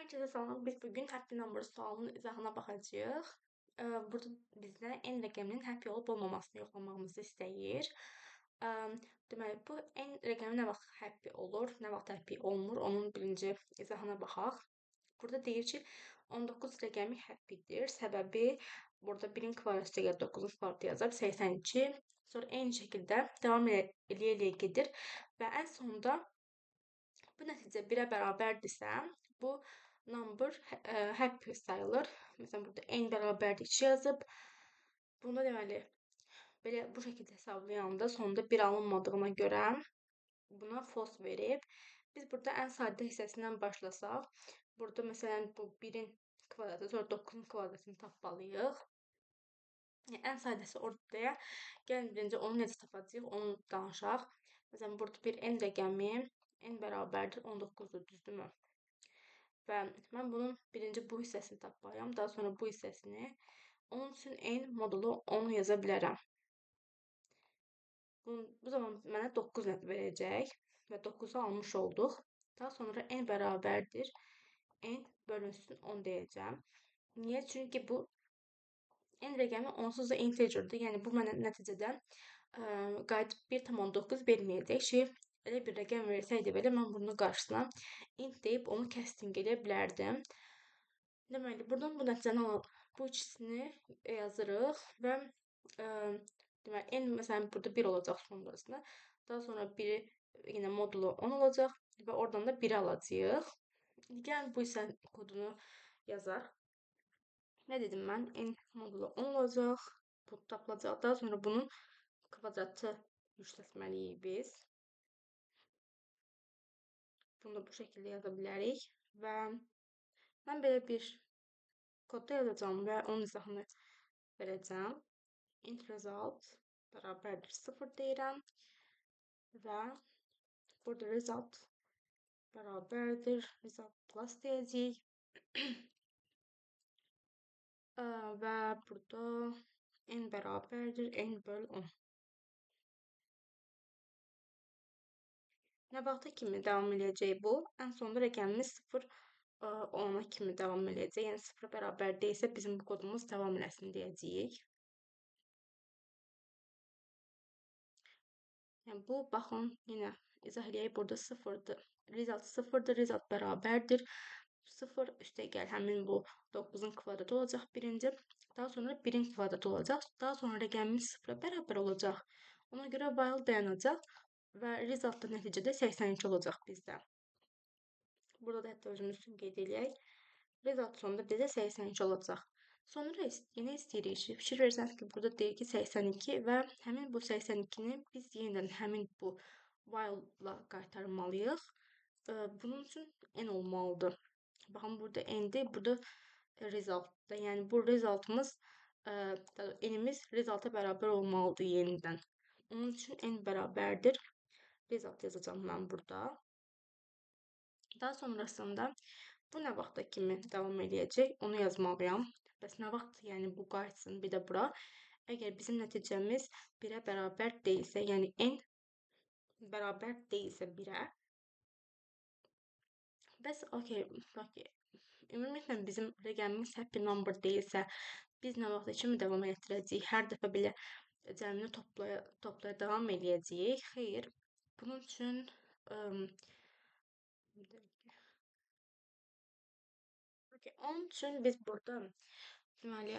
Herkese salam. Biz bugün happy number sualının izahına baxacağıq. Burada bizdən n rəqəminin happy olub olmamasını yoxlamağımızı istəyir. Deməli, bu n rəqəmi nə vaxt happy olur, nə vaxt happy olmur, onun birinci izahına baxaq. Burada deyir ki, 19 rəqəmi happy-dir. Səbəbi burada 1-in kvadratı gəlir, 9-un kvadratı yazıb 82. Sonra eyni şəkildə davam eləyə-eləyə gedir və ən sonunda bu nəticə 1-ə bərabərdirsə, bu number happy sayılır. Məsələn, burada n bərabərdir 2 yazıb. Bunda deməli, belə bu şəkildə hesablayanda sonunda 1 alınmadığına görə buna false verib. Biz burada ən sadə hissəsindən başlasaq, burada məsələn bu 1-in kvadratı, sonra 9-un kvadratını tapmalıyıq. Yəni, ən sadəsi ortaya. Gəlin birinci onu necə tapacağıq, onu danışaq. Məsələn, burada bir n rəqəmi n bərabərdir 19-dur, düzdürmü? Və mən bunun birinci bu hissəsini tapmalıyam, daha sonra bu hissəsini. Onun üçün n modulu 10 yaza bilərəm. Bu zaman mənə 9 verəcək və 9-u almış olduq. Daha sonra n bərabərdir n bölünsün 10 deyəcəm. Niyə? Çünki bu n rəqəmi onsuz da integerdir. Yəni, bu mənə nəticədə qayıdıb 1,9 verməyəcək ki, elə bir rəqəm versəydi belə, mən bunun qarşısına int deyib onu casting edə bilərdim. Deməli, buradan bu nəticəni alalım. Bu ikisini yazırıq və deməli, n məsələn burada 1 olacaq sonrasında. Daha sonra 1-i yenə modulu 10 olacaq və oradan da 1-i alacağıq. Gəlin bu hissə kodunu yazaq. Nə dedim mən? N modulu 10 olacaq, bu tapılacaq. Daha sonra bunun kvadratı yüksəltməliyik biz. Bunu da bu şəkildə yaza bilərik və mən belə bir kodda yazacağım və onun izahını verəcəm. Int result bərabərdir 0 deyirəm və burada result bərabərdir result plus deyəcəyik. Və burada n bərabərdir n böl 10. Nə vaxta kimi davam eləyəcək bu? Ən sonda rəqəmimiz 0 10-a kimi davam eləyəcək. Yəni 0-a bərabər deyilsə bizim bu kodumuz davam eləsin deyəcəyik. Yəni bu, baxın, yenə izah eləyək, burada 0-dır. Result 0-dır, result bərabərdir. 0 üstə gəl, həmin bu 9-un kvadratı olacaq birinci. Daha sonra 1-in kvadratı olacaq. Daha sonra rəqəmimiz 0-a bərabər olacaq. Ona görə while dayanacaq və result da nəticədə 82 olacaq bizdə. Burada da hətta özümüz üçün qeyd eləyək. Result sonunda bizə 82 olacaq. Sonra yenə istəyirik ki, fikir verirsiniz ki, burada deyir ki, 82 və həmin bu 82-ni biz yenidən həmin bu while-la qaytarmalıyıq. Bunun üçün n olmalıdır. Baxın, burada n-dir, burada result-da. Yəni, bu resultımız, n-imiz resulta bərabər olmalıdır yenidən. Onun üçün n bərabərdir. Result yazacağım mən burada. Daha sonrasında bu nə vaxta kimi davam eləyəcək, onu yazmalıyam. Bəs nə vaxt, yəni bu qayıtsın bir də bura. Əgər bizim nəticəmiz 1-ə bərabər deyilsə, yəni n bərabər deyilsə 1-ə, bəs okey, ümumiyyətlə bizim rəqəmimiz happy number deyilsə, biz nə vaxta kimi davam elətdirəcəyik? Hər dəfə belə cəmini toplaya davam eləyəcəyik. Xeyr. Bunun üçün onun üçün biz burada deməli,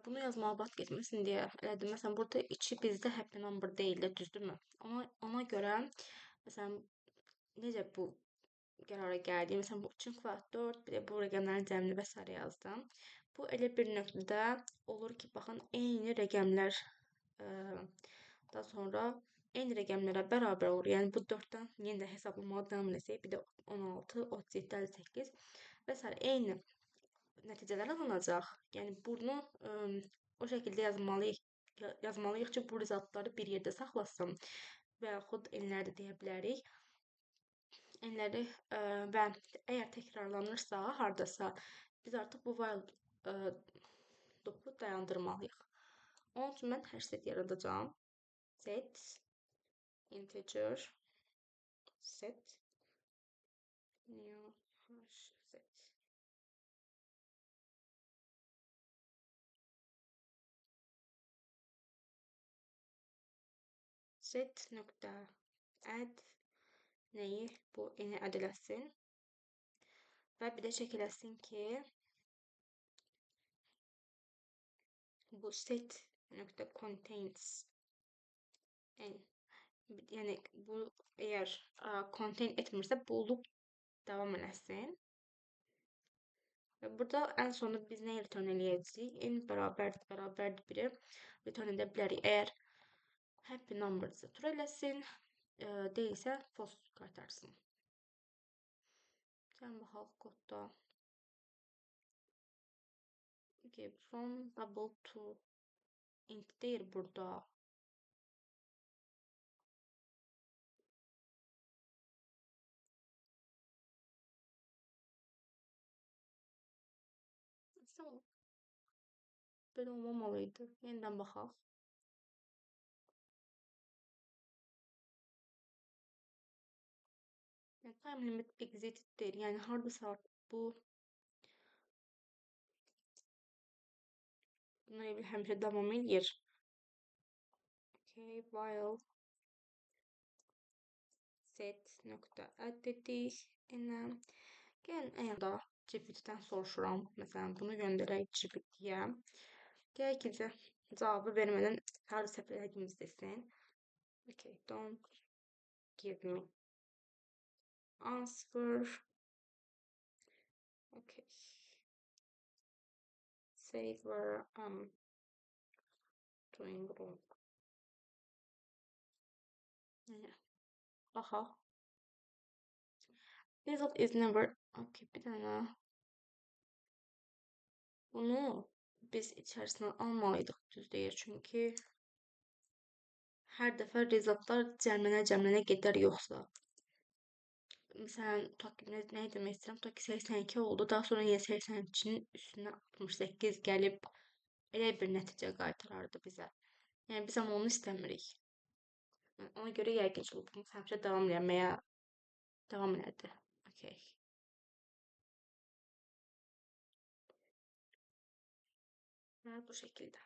bunu yazmağa vaxt getməsin deyə elədim. Məsələn, burada 2 bizdə happy number deyildi, düzdürmü? Ona görə, məsələn, necə bu qərara gəldi? Məsələn, bu 3-ün kvadrat 4, bir də bu rəqəmlərin cəmini və s. yazdım. Bu elə bir nöqtədə olur ki, baxın, eyni rəqəmlər daha sonra eyni rəqəmlərə bərabər olur. Yəni, bu 4-dən yenə də hesablamağa davam eləsək, bir də 16, 37, 58 və s. eyni nəticələr alınacaq. Yəni, bunu o şəkildə yazmalıyıq ki, bu rezultları bir yerdə saxlasın və yaxud n-ləri də deyə bilərik. N-ləri və əgər təkrarlanırsa, haradasa, biz artıq bu while loop'u dayandırmalıyıq. Onun üçün mən hash set yaradacağam. Set integer set new hash set. Set nöqtə add nəyi? Bu n-i add eləsin. Və bir də çək eləsin ki, bu set nöqtə contains n. Yəni bu əgər contain etmirsə, bu loop davam eləsin. Və burada ən sonunda biz nəyi return eləyəcəyik? N bərabərdir, bərabərdir 1-i return edə bilərik. Əgər happy number-ı true eləsin, deyilsə false qaytarsın. Gəlin baxaq kodda. Okay, from double to int deyir burada. Belə olmamalıydı. Yenidən baxaq. Yəni, time limit exit deyil. Yəni, haradasa artıq bu bunlar elə həmişə davam eləyir. Okay, while set nöqtə add dedik. Nə? Gəlin, əgər da GPT-dən soruşuram. Məsələn, bunu göndərək GPT-yə. Deyək ki, cavabı vermədən hər səhv elədiyimizi desin. Okay, don't give me answer. Okay. Say where I'm doing wrong. Yeah. Baxaq. Result is never. Okay, bir dənə. Bunu biz içərisindən almalıydıq, düz deyir. Çünki hər dəfə resultlar cəmlənə-cəmlənə gedər yoxsa. Məsələn, tutaq ki, nə demək istəyirəm? Tutaq ki, 82 oldu. Daha sonra yenə 82-nin üstünə 68 gəlib elə bir nəticə qaytarardı bizə. Yəni, biz amma onu istəmirik. Yəni, ona görə yəqin ki, loopumuz həmişə davam eləməyə davam elədi. Okay. Və bu şəkildə.